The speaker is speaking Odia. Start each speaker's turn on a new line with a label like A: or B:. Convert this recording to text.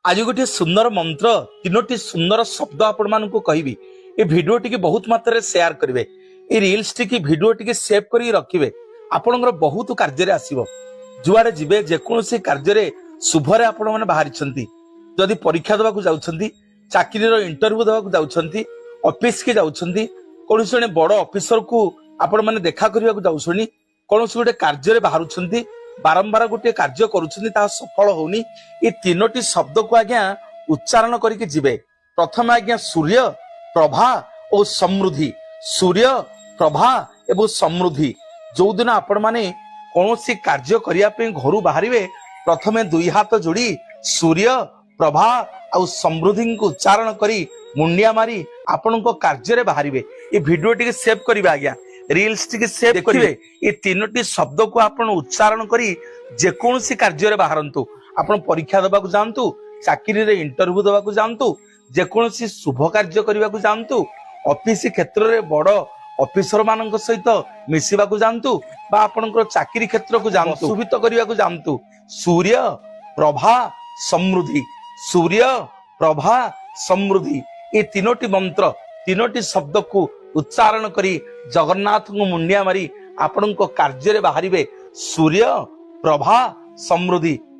A: ଆଜି ଗୋଟିଏ ସୁନ୍ଦର ମନ୍ତ୍ର, ତିନୋଟି ସୁନ୍ଦର ଶବ୍ଦ ଆପଣମାନଙ୍କୁ କହିବି। ଏ ଭିଡିଓ ଟିକେ ବହୁତ ମାତ୍ରାରେ ସେୟାର କରିବେ। ଏ ରିଲ୍ସ ଟିକେ, ଭିଡିଓ ଟିକେ ସେଭ୍ କରିକି ରଖିବେ। ଆପଣଙ୍କର ବହୁତ କାର୍ଯ୍ୟରେ ଆସିବ। ଯୁଆଡେ ଯିବେ, ଯେକୌଣସି କାର୍ଯ୍ୟରେ ଶୁଭରେ ଆପଣମାନେ ବାହାରିଛନ୍ତି, ଯଦି ପରୀକ୍ଷା ଦେବାକୁ ଯାଉଛନ୍ତି, ଚାକିରିର ଇଣ୍ଟରଭ୍ୟୁ ଦେବାକୁ ଯାଉଛନ୍ତି, ଅଫିସକି ଯାଉଛନ୍ତି, କୌଣସି ଜଣେ ବଡ ଅଫିସରକୁ ଆପଣମାନେ ଦେଖା କରିବାକୁ ଯାଉଛନ୍ତି, କୌଣସି ଗୋଟେ କାର୍ଯ୍ୟରେ ବାହାରୁଛନ୍ତି, ବାରମ୍ବାର ଗୋଟିଏ କାର୍ଯ୍ୟ କରୁଛନ୍ତି, ତାହା ସଫଳ ହଉନି, ଏ ତିନୋଟି ଶବ୍ଦକୁ ଆଜ୍ଞା ଉଚ୍ଚାରଣ କରିକି ଯିବେ। ପ୍ରଥମେ ଆଜ୍ଞା ସୂର୍ଯ୍ୟ, ପ୍ରଭା ଓ ସମୃଦ୍ଧି। ସୂର୍ଯ୍ୟ, ପ୍ରଭା ଏବଂ ସମୃଦ୍ଧି। ଯୋଉଦିନ ଆପଣମାନେ କୌଣସି କାର୍ଯ୍ୟ କରିବା ପାଇଁ ଘରୁ ବାହାରିବେ, ପ୍ରଥମେ ଦୁଇ ହାତ ଯୋଡି ସୂର୍ଯ୍ୟ, ପ୍ରଭା ଆଉ ସମୃଦ୍ଧିଙ୍କୁ ଉଚ୍ଚାରଣ କରି ମୁଣ୍ଡିଆ ମାରି ଆପଣଙ୍କ କାର୍ଯ୍ୟରେ ବାହାରିବେ। ଏ ଭିଡିଓ ଟିକେ ସେଭ୍ କରିବେ ଆଜ୍ଞା, ରିଲ୍ସ ଟିକେ ସେଭ୍ କରିବେ। ଏ ତିନୋଟି ଶବ୍ଦକୁ ଆପଣ ଉଚ୍ଚାରଣ କରି ଯେକୌଣସି କାର୍ଯ୍ୟରେ ବାହାରନ୍ତୁ। ଆପଣ ପରୀକ୍ଷା ଦେବାକୁ ଯାଆନ୍ତୁ, ଚାକିରିରେ ଇଣ୍ଟରଭ୍ୟୁ ଦେବାକୁ ଯାଆନ୍ତୁ, ଯେକୌଣସି ଶୁଭ କାର୍ଯ୍ୟ କରିବାକୁ ଯାଆନ୍ତୁ, ଅଫିସ କ୍ଷେତ୍ରରେ ବଡ ଅଫିସର ମାନଙ୍କ ସହିତ ମିଶିବାକୁ ଯାଆନ୍ତୁ ବା ଆପଣଙ୍କର ଚାକିରି କ୍ଷେତ୍ରକୁ ଯାଆନ୍ତୁ, ଶୁଭିତ କରିବାକୁ ଯାଆନ୍ତୁ, ସୂର୍ଯ୍ୟ, ପ୍ରଭା, ସମୃଦ୍ଧି, ସୂର୍ଯ୍ୟ, ପ୍ରଭା, ସମୃଦ୍ଧି, ଏ ତିନୋଟି ମନ୍ତ୍ର, ତିନୋଟି ଶବ୍ଦକୁ ଉଚ୍ଚାରଣ କରି ଜଗନ୍ନାଥଙ୍କୁ ମୁଣ୍ଡିଆ ମାରି ଆପଣଙ୍କ କାର୍ଯ୍ୟରେ ବାହାରିବେ। ସୂର୍ଯ୍ୟ, ପ୍ରଭା, ସମୃଦ୍ଧି।